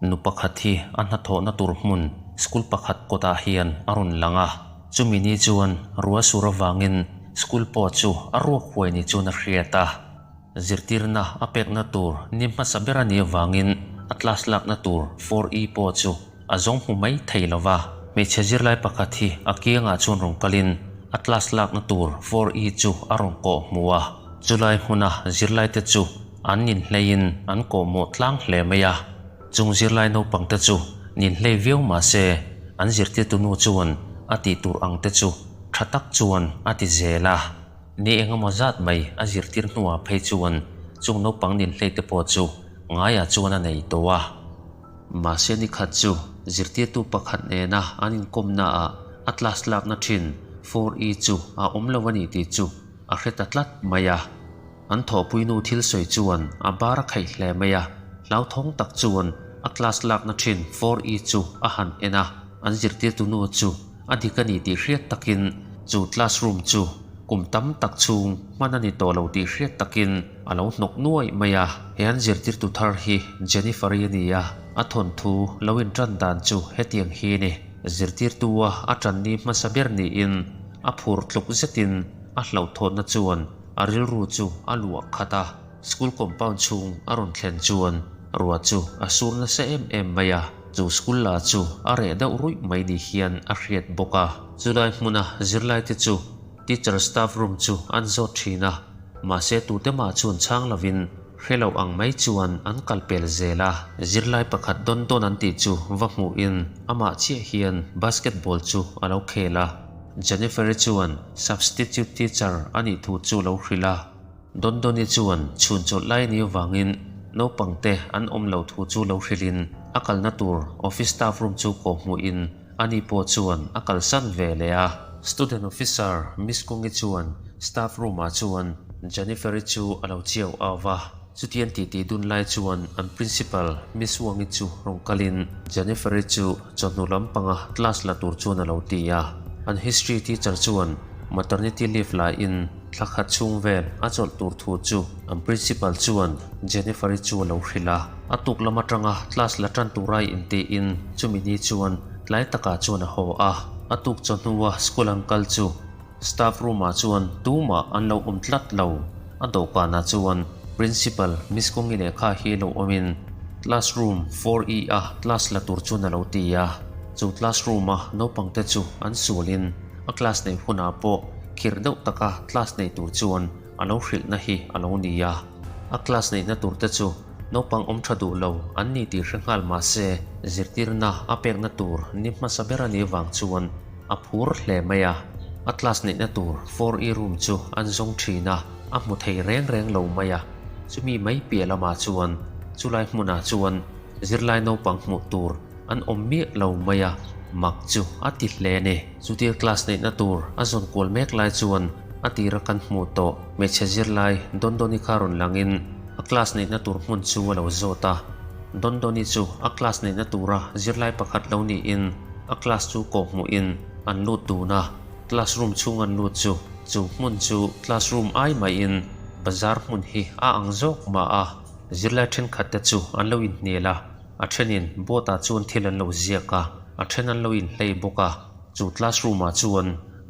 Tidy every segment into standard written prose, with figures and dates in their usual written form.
Nu pakhat hi a hnathawhna tur hmun school pakhat kawtah hian a rawn lang a. Chumi ni chuan ruah sur avangin school pawh chu a ruak huai ni chuan a hriat a. Zirtirna a pekna tur ni hmasa ber a nih avangin a class lakna tur 4E pawh chu a zawng hmu mai thei lo va. Hmeichhe zirlai pakhat hi a kiangah chuan rawn kalin a class lakna tur 4E chu a rawn kawh hmu a. Chulai hmuna zirlaite chu an ninhleiin an kawhmawh tlang hle mai a. Chung zirlai naupangte chu ninhlei viau mah se an zirtirtu nu chuan a tih tur ang te chu tha tak chuan a ti zel a. Ni engemaw zat mai a zirtir hnuah phei chuan chung naupang ninhlei te pawh chu ngaiah chuan a nei tawh a. Mahse ni khat chu zirtirtu pakhat nena an inkawmnaah a class lakna thin 4E chu a awm lo a ni tih chu a hre ta tlat mai a. An thawhpuinu thil sawi chuan a bar a khaih hle mai a, hlauthawng tak chuan a class lakna thin 4E chu a han en a, an zirtirtu nu chu a dik a ni tih hriat takin chu classroom chu kum tam tak chhung hman a ni tawh lo tih hriat takin a lo hnawk nuai mai a. He an zirtirtu thar hi Jennifer-i a ni a, a thawnthu lo intan dan chu hetiang hi a ni. Zirtirtua a tan ni hmasa ber niin a phur tluk zetin a hlauhthawnna chuan a rilru chu a luah khat a. School compound chhung a rawn thlen chuan ruah chu a sur nasa em em mai a, chu school la chu a reh deuh ruih mai ni hian a hriat bawk a. Chulai hmuna zirlaite chu teacher staff room chu an zawt thin a, mahse tute mah chuan chhang lovin hre lo ang mai chuan an kal pel zel a. Zirlai pakhat dawn dawn an tih chu va hmuhin amah chiah hian basketball chu a lo khel a. Jennifer-i chuan substitute teacher a nih thu chu lo hrilh a. Dondoni chuan chhun chawlh lai ni avangin naupangte an awm loh thu chu lo hrilhin a kalna tur office staff room chu kawhhmuhin ani pawh chuan a kalsan ve leh a. Student officer Miss Kungi chuan staff room ah chuan Jennifer-i chu a lo chiau au va. Chutiang titi dun lai chuan an principal Miss Wangi chu rawn kalin Jennifer-i chu chawhnu lampanga class la tur chuan a lo ti a. An history teacher chuan maternity leave laiin Thla khat chhung vel a chawlh tur thu chu an principal chuan Jennifer-i chu a lo hrilh a. A tuk lam atanga class la tan tura i intiin chumi ni chuan tlai takah chuan a haw a. A tuk chawhnua school an kal chu staff room-ah chuan tumah an lo awm tlat lo. A dawhkanah chuan principal Miss Kungi lehkha hi lo awmin classroom 4E a class la tur chuan a lo ti a. Chu classroom-a naupangte chu an sualin A class neih hunah pawh khirh deuh taka class nei tur chuan a lo hrilhna hi a lo ni a. A class neihna turte chu naupang awm tha duh lo an ni tih hre nghal mah se zirtirna a pekna tur ni hmasa ber a nih vang chuan a phur hle mai a. A class neihna tur 4E room chu an zawng thin a, a hmu thei reng reng lo mai a. Chumi mai piah lamah chuan chulai hmunah chuan zirlai naupang hmuh tur An awm miah lo mai a, mak chu a ti hle a ni. Chutia class neihna tur a zawn kual mek lai chuan a tira kan hmuh tawh hmeichhe zirlai Dondoni kha rawn langin a class neihna tur hmun chu a lo zawt a. Dondoni chu a class neihna tura zirlai pakhat lo niin a class chu kawhhmuhin an lut dun a. Classroom chhung an lut chu chu hmun chu classroom ai maiin bazar hmun hi a ang zawk mah a. Zirlai thenkhatte chu an lo inhnial a. A thenin board ah chuan thil an lo ziak a, a then an lo inhlei bawk a, chu classroom ah chuan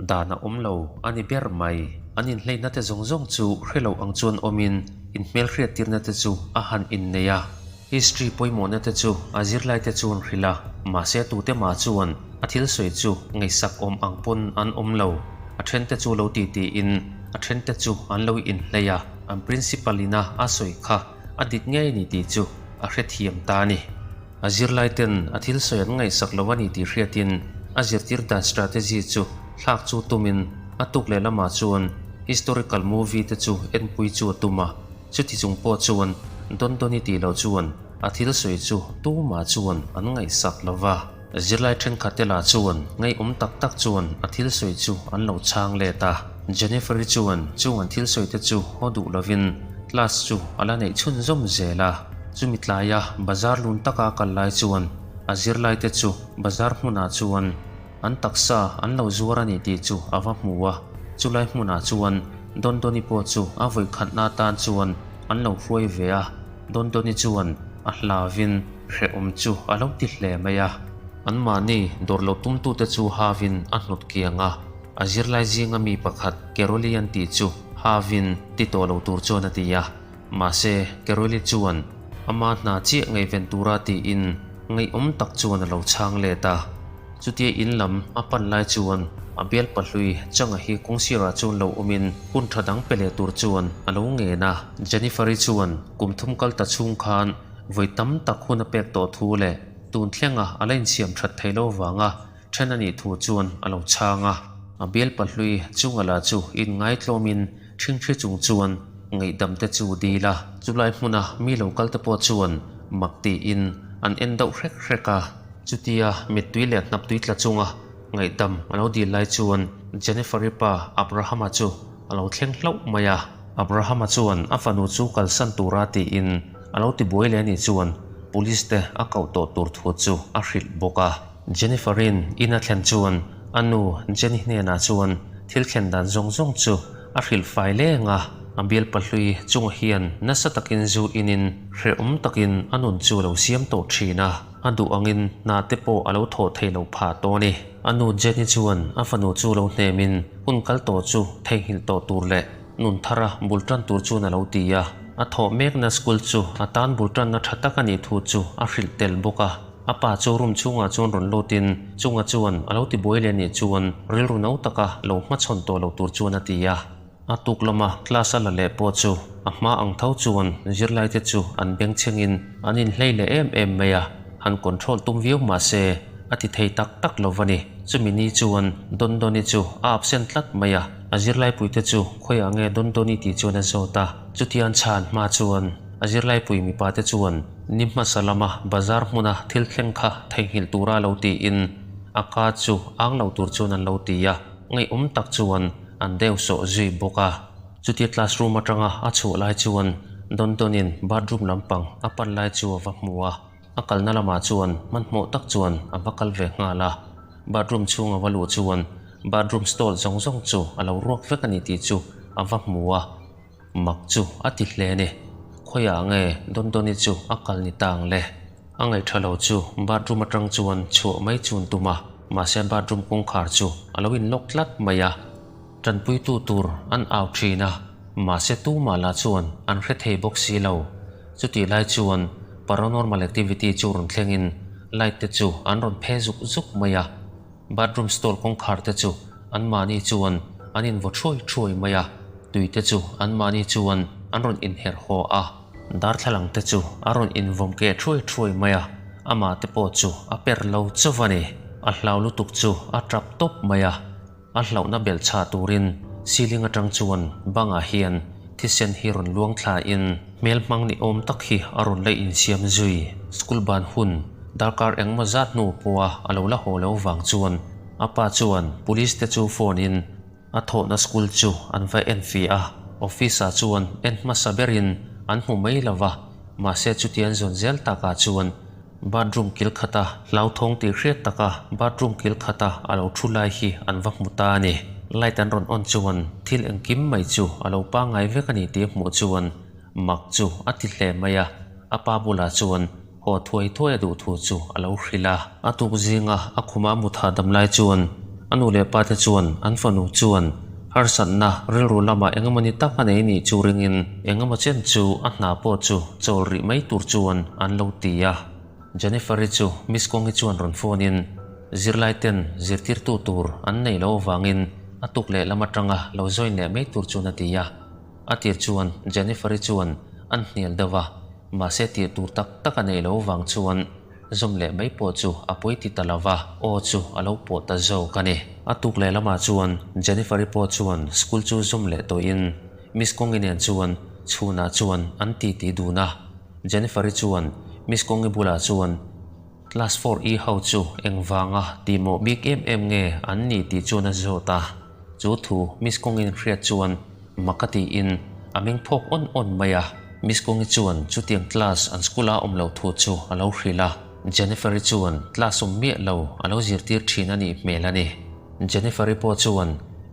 dan a awm lo a ni ber mai. An inhleina te zawng zawng chu hre lo ang chuan awmin inhmelhriat tirna te chu a han innei a, history pawimawhna te chu a zirlai te chuan hrilh a, mahse tute mah chuan a thil sawi chu ngaihsak awm ang pawn an awm lo. A then te chu lo ti tiin a then te chu an lo inhlei a, an principal ina a sawi kha A dik ngei ni tih chu a hrethiam ta a ni. A zirlai ten a thil sawi an ngaihsak lo a ni tih hriatin a zirtir dan strategy chu thlak chu tumin a tuk leh lamah chuan historical movie te chu enpui chu a tum a, chuti chung pawh chuan Dondoni tih loh chuan a thil sawi chu tumah chuan an ngaihsak lo va. Zirlai thenkhat te lah chuan ngaihawm tak tak chuan a thil sawi chu an lo chhang let a. Jennifer-i chuan chung an thil sawi te chu haw duh lovin class chu a la neih chhunzawm zel a. Chumi tlaia bazar lun taka a kal lai chuan a zirlai te chu bazar hmunah chuan an taksa an lo zuar a ni tih chu a va hmu a. Chulai hmunah chuan Dondoni pawh chu a vawikhatna atan chuan an lo hruai ve a. Dondoni chuan a hlavin. hrehawm chu a lo ti hle mai a. Anmahni dawr lo tumtute chu havin a hnawt kiang a, a zirlai zinga mi pakhat Caroli an tih chu havin ti tawh lo tur chuan a ti a. Mahse, Caroli chuan ama hna chiah ngaihven tura tiin ngaihawm tak chuan a lo chhang let a. Chutia in lam a pan lai chuan a bial pahlui Changa hi kawngsirah chuan lo awmin hun tha dang pe leh tur chuan a lo ngen a. Jennifer-i chuan kum thum kal ta chhung khan vawi tam tak hun a pek tawh thu leh tun thlenga a la insiam that thei lo vanga then a nih thu chuan a lo chhang a. A bial pahlui Chunga lah chu inngaithlawmin ṭhingṭhi chung chuan ngaihdam te chu dil a. Chulai hmuna mi lo kal te pawh chuan mak tiin an en deuh hrek hrek a. Chutia mittui leh hnaptui tla chunga ngaihdam a lo dil lai chuan Jennifer-i pa Abraham-a chu a lo thleng hlauh mai a. Abraham-a chuan a fanu chu kalsan tura tiin a lo tibuai leh anih chuan police te a koh tawh tur thu chu a hrilh bawk a. Jennifer-i'n in a thlen chuan a nu Jenny hnenah chuan thil thlen dan zawng zawng chu a hrilh fai leng a. A bial pahlui chungah hian nasa takin zu inin hrehawm takin a nun chu a lo siam tawh thin a. A duh angin hna te pawh a lo thawh theih loh phah tawh a ni. A nu Jenny chuan a fanu chu lo hnemin hun kal tawh chu theihnghilh tawh tur leh nun thara bul tan tur chuan a lo ti a. A thawh mekna school chu a tan bul tanna tha tak a nih thu chu a hrilh tel bawk a. A pa chu room chhungah chuan rawn lutin chunga chuan a lo ti buai leh nih chuan rilru no taka lo hmachhawn tawh lo tur chuan a ti a. A tuk lama class a la leh pawh chu a hma ang tho chuan zirlaite chu an bengchhengin an inhlei leh em em mai a, han control tum viau mah se a ti thei tak tak lo va ni. Chumi ni chuan Dondoni chu a absent tlat mai a, a zirlaipuite chu khawiah nge Dondoni tih chuan a zawt a, chutiang chhan hma chuan a zirlaipui mipate chuan ni hmasa lama bazar hmuna thil thleng kha theihnghilh tura lo tiin a ka chu ang lo tur chuan an lo ti a. Ngaihawm tak chuan an deuh sawh zui bawk a. Chutia classroom atanga a chhuah lai chuan Dontonin bathroom lampang a pan lai chu a va hmu a. A kalna lamah chuan hmanhmawh tak chuan a va kal ve nghal a. Bathroom chhung a va luh chuan bathroom stall zawng zawng chu a lo ruak vek a ni tih chu a va hmu a. Mak chu a ti hle a ni. Khawiah nge Dondoni chu a kal ni ta ang le? A ngaihṭha lo chu bathroom aṭang chuan chhuah mai chu an tum a, mahse bathroom kawngkhar chu a lo inlock tlat mai a. Ṭanpuitu tur an au ṭhin a, mahse tumah lah chuan an hre thei bawk si lo. Chutih lai chuan paranormal activity chu rawn thlengin light te chu an rawn phe zuk zuk mai a. Bathroom stall kawngkhar te chu anmahni chuan an invaw thuai thuai mai a, tui te chu anmahni chuan an rawn inherh haw a, darthlalang te chu a rawn invawm keh thuai thuai mai a, amah te pawh chu a per lo chauh a ni. A hlau lutuk chu a tap tawp mai a, a hlauhna belh chhah turin ceiling atang chuan bangah hian thisen hi rawn luang thla in hmel hmang ni awm tak hi a rawn la insiam zui. School ban hun darkar engmaw zat hnu pawha a lo la haw lo vang chuan a pa chuan police te chu phone in a thawhna school chu an va en fi a, office ah chuan en hmasa berin an hmu mai lo va, mahse chutian zawn zel takah chuan Bathroom kil khata hlauthawng tih hriat taka bathroom kil khata a lo thu lai hi an va hmu ta a ni. Light an rawn on chuan thil engkim mai chu a lo pangngai vek a ni tih a hmuh chuan mak chu a ti hle mai a, a pa bulah chuan haw thuai thuai a duh thu chu a lo hrilh a. A tuk zinga a khuma mut hahdam lai chuan a nu leh pa te chuan an fanu chuan harsatna rilru lamah engemawni tak a nei nih chu ringin engemaw chen chu a hna pawh chu chawl rih mai tur chuan an lo ti a. Jennifer-i chu Miss Kawng-i chuan rawn phone in zirlai ten zirtirtu tur an neih loh avangin a tuk leh lam atanga lo join leh mai tur chuan a ti a. A tir chuan Jennifer-i chuan an hnial deuh a, mahse tir tur tak tak a neih loh avang chuan Zawm leh mai pawh chu a pawi ti ta lo va, aw chu a lo pawh ta zawk a ni. A tuk leh lamah chuan Jennifer-i pawh chuan school chu zawm leh tawhin Miss Kongi nen chuan chhunah chuan an ti ti dun a. Jennifer-i chuan Miss Kongi bulah chuan Class 4E ho chu engvanga tihmawh bik em em nge an ni tih chuan a zawt a. Chu thu Miss Kongi'n hriat chuan Mak a tiin a meng phawk awn awn mai a. Miss Kungi chuan chutiang class an school a awm loh thu chu a lo hrilh a. Jennifer-i chuan class awm miah lo a lo zirtir thin a nih hmel a ni. Jennifer-i pawh chuan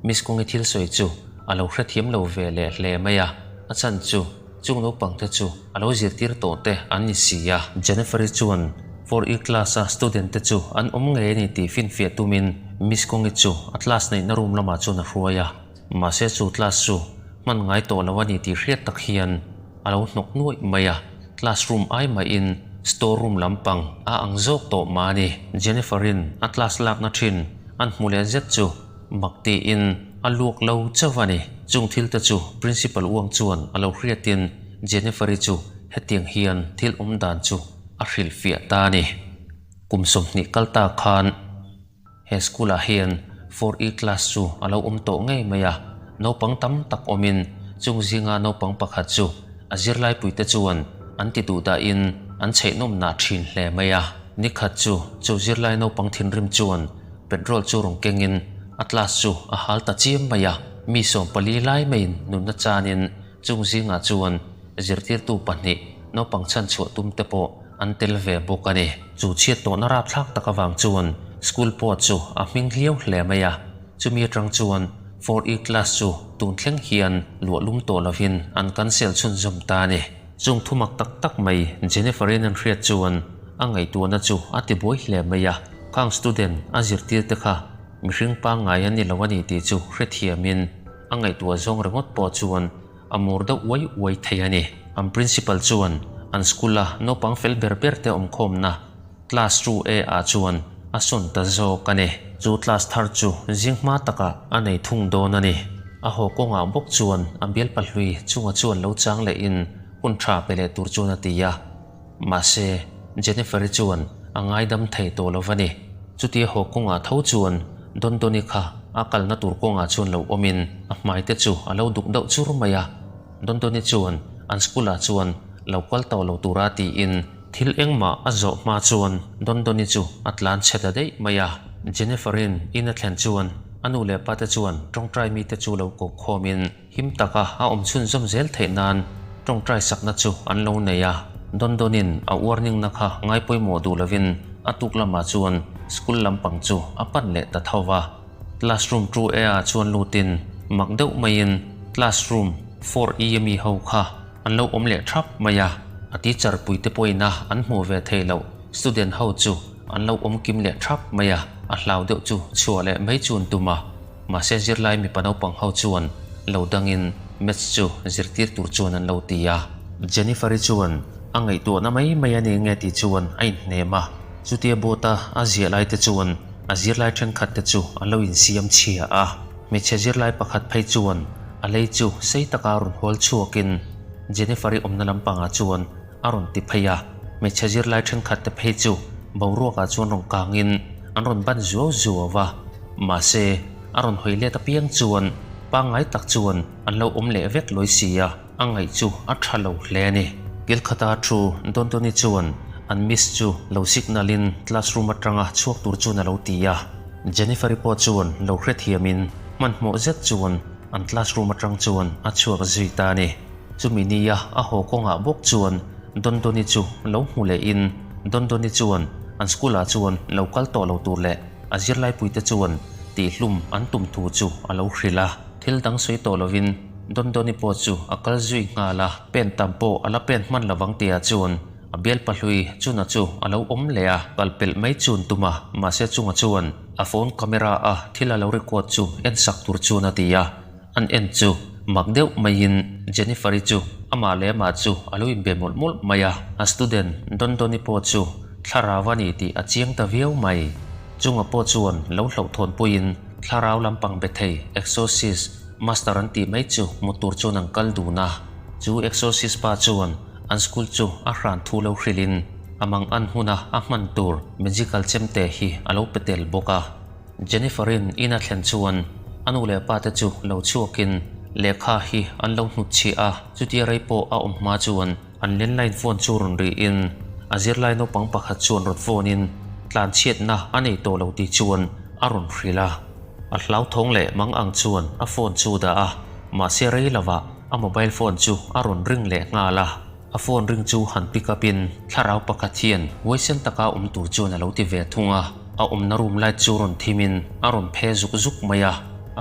Miss Kungi thil sawi chu a lo hrethiam lo ve leh hle mai a. A chhan chu. Chung naupangte chu a lo zirtir tawh te an ni si a. Jennifer-i chuan 4E class-a student te chu an awm ngei a ni tih finfiah tumin Miss Kawngi chu a class neihna room lamah chuan a hruai a. Mahse chu class chu hman ngai tawh lo a ni tih hriat tak hian a lo hnawk nuaih mai a, classroom ai mahin store room lampang a ang zawk tawh mah a ni. Jennifer-in a class lakna thin an hmu leh zet chu mak tiin a luak lo chauh a ni. Chung thil te chu Principal Uang chuan a lo hriatin Jennifer-i chu hetiang hian thil awm dan chu a hrilhfiah ta a ni. Kum 20 kal ta khan. He school ah hian 4E class chu a lo awm tawh ngei mai a, naupang tam tak awmin chung zinga naupang pakhat chu a zirlaipuite chuan an ti duh dahin an chheihnawm nah thin hle mai a. Nikhat chu chu zirlai naupang thinrim chuan petrol chu rawn kengin a class chu a hal ta chiam mai a, mi 14 lai maiin nunna chanin chung zingah chuan zirtirtu pahnih naupang chhanchhuah tum te pawh an tel ve bawk a ni. Chu chhiat tawhna rapthlak tak avang chuan school pawh chu a hming hliau hle mai a, chumi atang chuan 4E class chu tun thleng hian luah lum tawh lovin an cancel chhunzawm ta a ni. Chung thumak tak tak mai Jennifer-in an hriat chuan a ngaihtuahna chu a ti buai hle mai a, khang student a zirtir te kha mihring pangngai an ni lo a ni tih chu hrethiamin a ngaihtuah zawng ringawt pawh chuan A mur deuh uai uai thei a ni. An principal chuan an school a naupang fel ber ber te awmkhawmna class 2A ah chuan a sawn ta zawk a ni. Chu class thar chu zing hma takah a nei thung dawn a ni. A haw kawngah bawk chuan a bialpa hlui chunga chuan lo chang lehin hun tha pe leh tur chuan a ti a. Mahse, Jennifer-i chuan a ngaidam thei tawh lo va ni. Chutia haw kawngah tho chuan Dondoni kha a kalna tur kawngah chuan lo awmin a hmai te chu a lo duk deuh chur mai a. Dondoni chuan an school-ah chuan lo kal tawh lo tura tiin thil engmah a zawh hma chuan Dondoni chu a tlan chhe ta daih mai a. Jennifer-in in a thlen chuan a nu leh pate chuan tawngtai mite chu lo ko khawmin, Him taka a awm chhunzawm zel theih nan tawngtai sakna chu an lo nei a, Dondawnin a warning-na kha ngai pawimawh duh lovin a tuk lamah chuan school lampang chu a pan leh ta tho va. Classroom 2A ah chuan lutin mak deuh maiin classroom 4E a mi ho kha an lo awm leh thap mai a, a teacher puite pawhin a an hmuh ve thei loh student ho chu an lo awm kim leh thap mai a, a hlau deuh chu chhuah leh mai chu an tum a. Mahse zirlai mipa naupang ho chuan lo dangin Maths chu zirtir tur chuan an lo ti a. Jennifer-i chuan a ngaihtuahna mai mai a ni nge tih chuan a inhnem a. Chutia board-a a ziah lai te chuan a zirlai thenkhat te chu an lo insiam chhia a. Hmeichhe zirlai pakhat phei chuan a lei chu sei taka rawn hual chhuakin Jennifer-i awmna lampangah chuan a rawn ti phei a. Hmeichhe zirlai thenkhat te phei chu boruakah chuan rawn kangin an rawn ban zuau zuau a. Mahse, a rawn hawi let apiang chuan pangngai tak chuan an lo awm leh vek lawi si a, a ngaih chu a tha lo hle a ni. Kilkhata thu Dondoni chuan an miss chu lo signal in classroom atanga chhuak tur chuan a lo ti a. Jennifer-i pawh chuan lo hrethiamin hmanhmawh zet chuan an classroom atang chuan a chhuak zui ta a ni. Chumi nia a haw kawngah bawk chuan Dondoni chu lo hmu lehin Dondoni chuan an school ah chuan lo kal tawh lo tur leh a zirlaipuite chuan tihhlum an tum thu chu a lo hrilh a. Thil dang sawi tawh lovin Dondoni pawh chu a kal zui nghal a, pen tam pawh a la pen hman lovang tihah chuan a bialpa hlui chuna chu a lo awm leh a, kal pelh mai chun tum a, mahse chunga chuan a phone camera a thil a lo record chu en sak tur chuan a ti a. An en chu mak deuh maiin Jennifer-i chu amah leh amah chu a lo inbe mawlh mawlh mai a, a student Dondoni pawh chu thlarau a ni tih a chiang ta viau mai. Chunga pawh chuan lo hlauhthawn puiin thlarau lampang be thei exorcist master an tih mai chu hmu tur chuan an kal dun a. Chu exorcist pa chuan an school chu a hran thu lo hrilhin a mang an huna a hman tur magical chemte hi a lo pe tel bawk a. Jennifer-in in a thlen chuan a nu leh pa te chu lo chhuakin lehkha hi an lo hnutchhiah a, chutia rei pawh a awm hma chuan an landline phone chu rawn rihin a zirlai naupang pakhat chuan rawn phone in tlanchhiatna a nei tawh lo tih chuan a rawn hrilh a. A hlauthawng leh mang ang chuan a phone chu dah a, mahse rei lovah a mobile phone chu a rawn ring leh nghal a. A phone ring chu han pick up in thlarau pakhat hian huaisen taka awm tur chuan a lo ti ve thung a, a awmna room light chu rawn thim in a rawn phe zuk zuk mai a,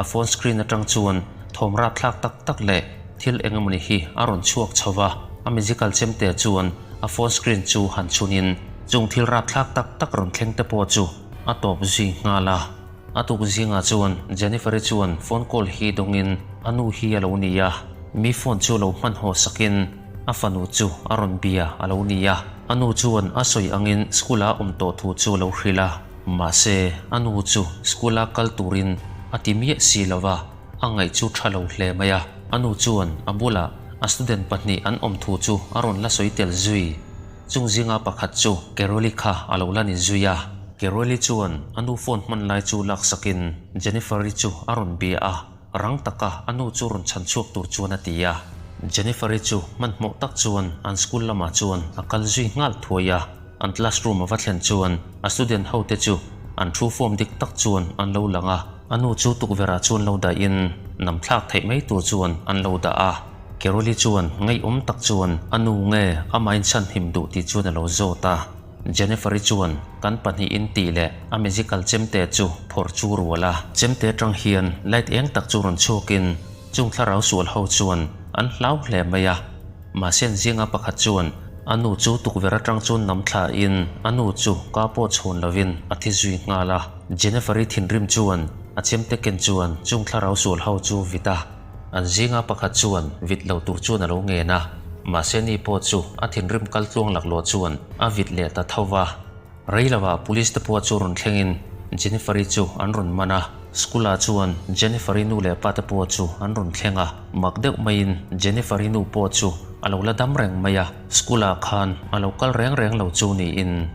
a phone screen atang chuan thawm rapthlak tak tak leh. thil eng emawni hi a rawn chhuak chho va, a magical chemte chuan a phone screen chu han chhunin chung thil rapthlak tak tak rawn thleng te pawh chu a tawp zui nghal a. A tuk zingah chuan Jennifer-i chuan phone call hi dawngin a nu hi a lo ni a, mi phone chu lo hmanhawh sakin a fanu chu a rawn bia a lo ni a. A nu chuan a sawi angin school-a awm tawh thu chu a lo hrilh a, mahse a nu chu school-a kal turin a ti miah si lo va, a ngaih chu tha lo hle mai a. A nu chuan a bulah a student pahnih an awm thu chu a rawn la sawi tel zui. Chung zinga pakhat chu Caroli kha a lo la ni zui a. Caroli chuan a nu phone hman lai chu laksakin Jennifer-i chu a rawn bia a, rang taka a nu chu rawn chhan chhuak tur chuan a ti a. Jennifer-i chu hmanhmawh tak chuan an school lamah chuan a kal zui nghal thuai a. An classroom a va thlen chuan a student hote chu an thu form dik tak chuan an lo lang a. A nu chu tukverhah chuan lo dahin namthlak theih mai tur chuan an lo dah a. Caroli chuan ngaihawm tak chuan a nu nge amah inchhan him duh tih chuan a lo zawt a. Jennifer-i chuan kan pahnihin tih leh a magical chemte chu phawrh chu rual a. Chemte atang hian light eng tak chu rawn chhuakin chung thlarau sual ho chuan an hlau hle mai a. Mahse an zinga pakhat chuan a nu chu tukverh atang chuan nam thlain a nu chu ka pawh chhawn lovin a thi zui nghal a. Jennifer-i thinrim chuan a chemte ken chuan chung thlarau sual ho chu vit a. An zinga pakhat chuan vit lo tur chuan a lo ngen a, mahse ni pawh chu a thinrim kal tluang laklawh chuan a vit leh ta tho va. Rei lovah police te pawh chu rawn thlengin Jennifer-i chu an rawn man a, school-ah chuan Jennifer-i nu leh pa te pawh chu an rawn thleng a, mak deuh maiin Jennifer-i nu pawh chu a lo la dam reng mai a, school-ah khan a lo kal reng reng lo chu niin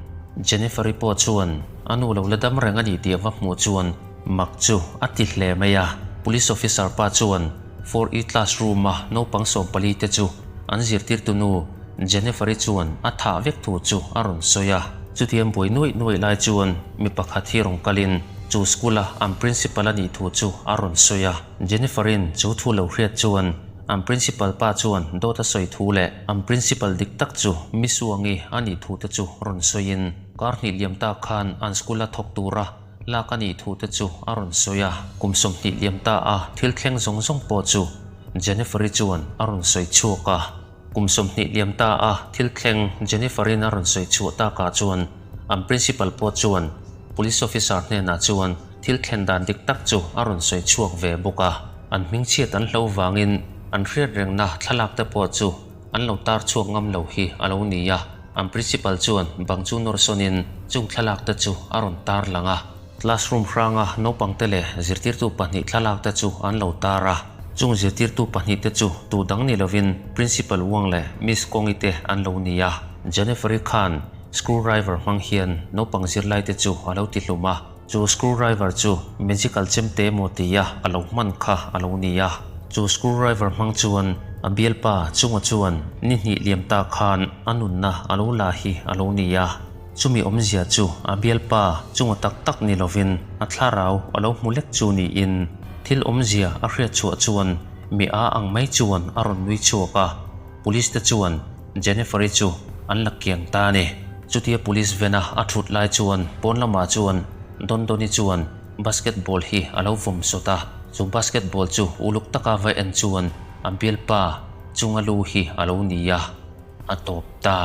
Jennifer-i pawh chuan a nu lo la dam reng a ni tih a va hmuh chuan Mak chu a ti hle mai a, Police officer pa chuan 4E class room a naupang 14 te chu an zirtirtu nu Jennifer-i chuan a thah vek thu chu a rawn sawi a. Chutiang buai nuaih nuaih lai chuan mi pakhat hi rawn kalin chu school a an principal a nih thu chu a rawn sawi a. Jennifer-in chu thu lo hriat chuan an principal pa chuan dawt a sawi thu leh an principal dik tak chu Misuangi a nih thu te chu rawn sawiin kar hnih liam ta khan an school a thawk tura Lak a nih thu te chu a rawn sawi a, kum 20 liam ta a thil thleng zawng zawng pawh chu Jennifer-i chuan a rawn sawi chhuak a. Kum 20 liam ta a thil thleng Jennifer-in a rawn sawi chhuah takah chuan an principal pawh chuan police officer hnenah chuan thil thlen dan dik tak chu a rawn sawi chhuak ve bawk a. An hmingchhiat an hlo vangin an hriat rengna thlalak te pawh chu An lo tar chhuak ngam lo hi a lo ni a, an principal chuan bang chu nawr sawnin chung thlalak te chu a rawn tar lang a. Classroom hranga naupang te leh zirtirtu pahnih thlalak te chu an lo tar a, chung zirtirtu pahnih te chu tu dang ni lovin Principal Wang leh Miss Kongi te an lo ni a. Jennifer-i khan screwdriver hmang hian naupang zirlai te chu a lo ti hlum a. Chu screwdriver chu magical chemte emaw tia a lo hman kha a lo ni a. Chu screwdriver hmang chuan a bialpa chunga chuan ni hnih liam ta khan a nunna a lo la hi a lo ni a. Chumi awmzia chu a bialpa chunga tak tak ni lovin a thlarau a lo hmu lek chu niin thil awmzia a hriat chhuah chuan mi a ang mai chuan a rawn nui chhuak a. Police te chuan Jennifer-i chu an la kiang ta a ni. Chutia police van-a a thut lai chuan pawn lamah chuan Don Donny chuan basketball hi a lo vawm sawt a, chu basketball chu uluk taka va en chuan a bialpa chunga lu hi a lo ni a, a tawp ta.